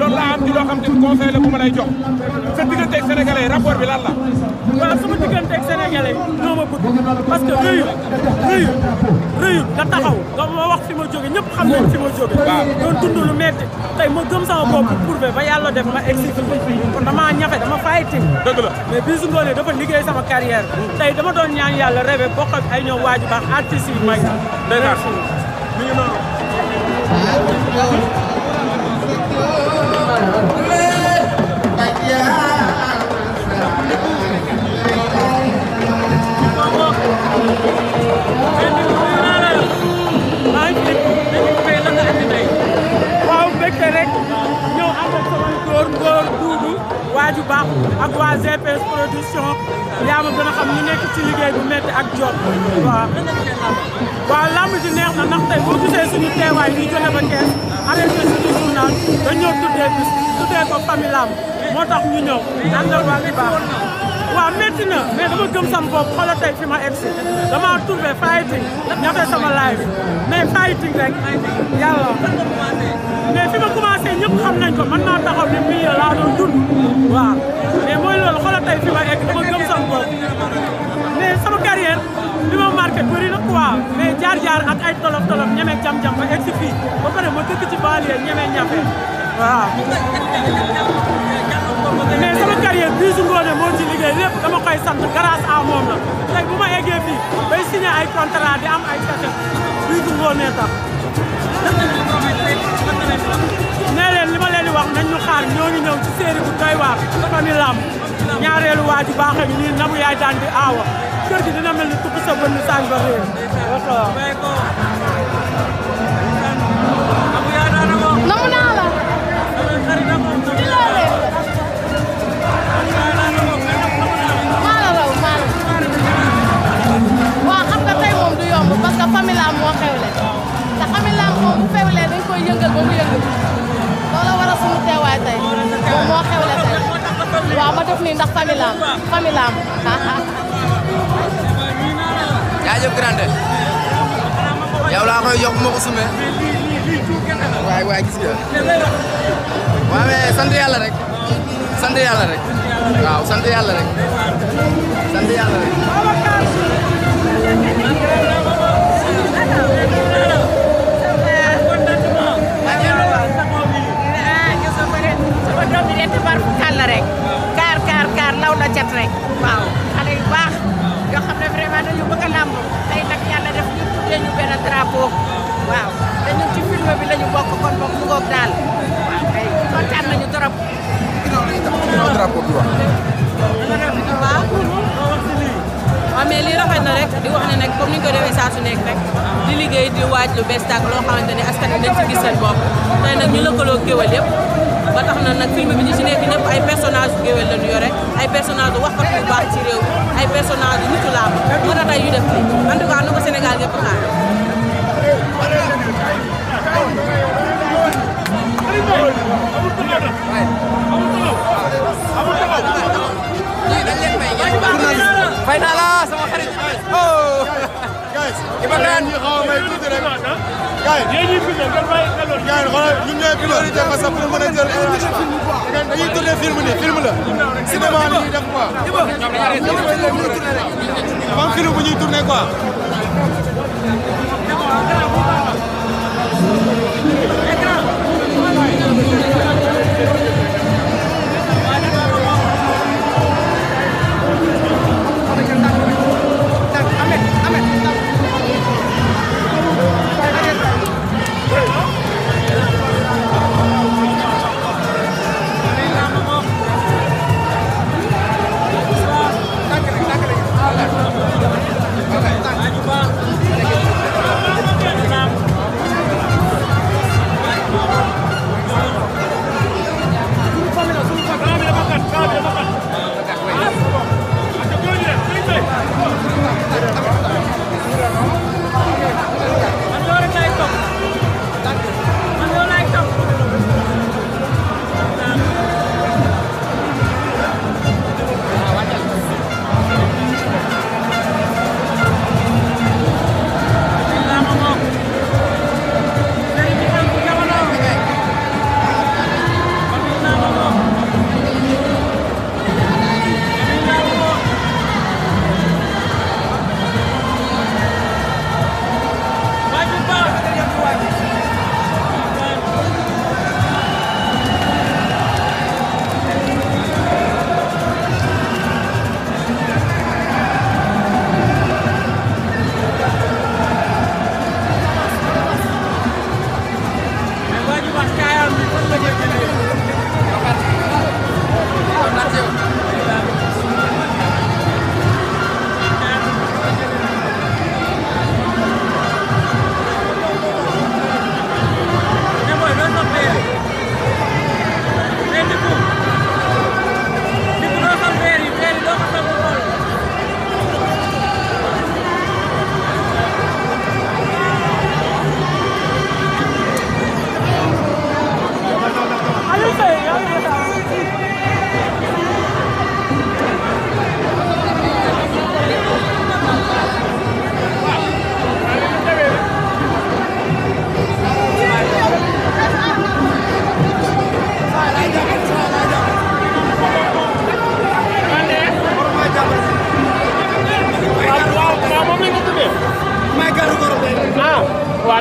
loolu laa am ci loo xam ne conseil la bu ma lay jox sa digganteeg sénégalais rapport bi lan la. waaw sama digganteeg sénégalais ñoo ma bëgg parce que rëyu nga taxaw nga ma wax fi ma jóge ñëpp xam nañ fi ma jóge. waaw doon dund lu metti tey ma gëm sama bopp prouvé ba yàlla def ma exécuté kon dama ñafe dama fighting. dëgg la mais Bijou Ngoné dafa liggéey sama carrière tey dama doon ñaan yàlla rêvé bokk ak ay ñoom waaju baax artistes yi may. merci mi ngi noonu. waaw mbégte rek ñëw ànd ak sama góor duudu waaju baax ak waa GPS production yaa ma gën a xam ñu nekk ci liggéey bu métti ak job waaw lamb ji neex na ndax tey boo gisee suñu teewaay ñu jóge ba kees arrêté suñu journal dañoo tuddee ko famille lamb moo tax ñu ñëw àndal waa bi baax waaw métti na mais dama gëm sama bopp xoolal tey fi ma egsi dama trouvé fighting ñafe sama live mais fighting rek yàlla mais fi ma commencé ñëpp xam nañ ko man maa taxaw ne milieu laa doon dund waaw mais mooy loolu xoolal tey fi ma egg dama gëm sama bopp mais sama carrière li ma marqué bëri na quoi mais jaar-jaar ak ay tolof-tolof ñeme jam-jam ba egsi fii ba pare ma dëkk ci banlieue ñeme ñafe waaw mais sama carrière Bijou Ngoné moo ci liggéey lépp dama koy sant grâce à moom la tey bu ma eggee fii bay signé ay contrat di am ay cachet Bijou Ngoné tax nee leen li ma leen di wax nañ ñu xaar ñoo ngi ñëw ci série bu doy waar famille lamb ñaareelu waaju baax a ngi nii nabu yaay daan di aawa kër gi dina mel ni tukki sa bënn sañ ba réer namu naa la waaw xam nga tey moom du yomb parce que famille lamb moo xewle te famille lamb moom bu xewlee dañ koy yëngal ba mu yëngal loolu waral suñu teewaay tey moom moo xewle tey waaw ma def nii ndax famille lamb jaajëf grande yow laa koy yokk ma ko sumee waay gis nga waaw mais sant yàlla rek waaw sant yàlla rek kaar law la cat rek waaw xale yu baax yoo xam ne vraiment dañu bëgg a làmb tey nag yàlla def ñu tuddee ñu benn drapeau waaw te ñun ci film bi lañu bokk kon bokk mu ngoog daal waaw kay kontaan nañu trop drapeau bi wax waaw mais lii rafet na rek di wax ne nag comme ni ñu ko defee saa su nekk rek di liggéey di waaj lu bees tàkk loo xamante ne askan wi dañ ci gis seen bopp tey nag ñu lëkkaloo géwél yëpp ba tax na nag film bi ñu si nekk ñëpp ay personnage yu géwél lañu yore ay personnage yu waxkat yu baax ci réew ay personnage yu nitu làmb moo tax tey ñu def lii en tout cas na ko Sénégal yëpp xaar fay naa la sama xarit oh Iba Kane ñu xaw a may tuuti rek gars yi ñuy xoolal ñun ñooy priorité parce que pour mën a jël dañuy tourner film la cinéma la ñuy def quoi dafa am film bu ñuy tourner quoi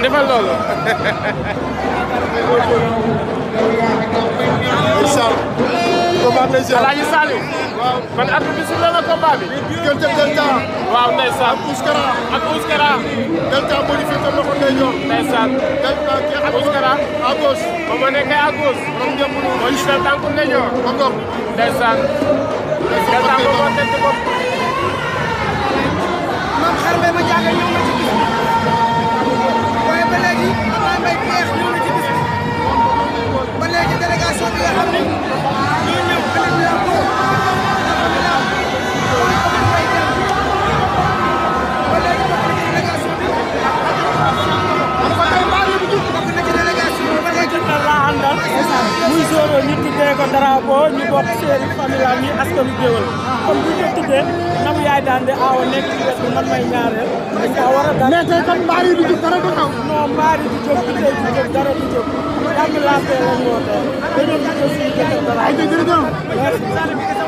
defal loolu. incha allah. combat lay ziar. Alaaji Saliou. waaw man arbitre bi sifflé na combat bi. diggante Delta. waaw ndeysaan. ak Ouskara. ak Ouskara. Delta moo di féete loxo ndeyjoor. ndeysaan. Delta kii ak Ouskara. à gauche. moom moo nekkee à gauche. borom njëmb lu. moo ñu def tànku ndeyjoor. ma ngoog. ndeysaan. Delta moom moo teg bopp. maam xar mbay ma jaaga ñëw na ci bis bi waaye ba léegi Ablaye Mbaye Peex ñëw na ci bis bi ba léegi délégation bi nga xam ne ñoo ñëw beneen bi am ko ba léegi bokk na ci délégation bi bokk na ci délégation bi ba léegi laa àndal muy Zoro ñu tuddee ko drapeau ñu bokk séeri famille am ñi askanu Géwël kon bu ñu ko tuddee Nabou Yaye Dande Awa nekk ci wet bi man may ñaareel dañ kaa war a dal. mais tey kon mbaar yi du jóg dara du xaw. non mbaar yi du jóg du jóg dara du jóg jàmm laa fee lañ woote dañoo tuddee suñu jëkkër dara. ay jërëjëf.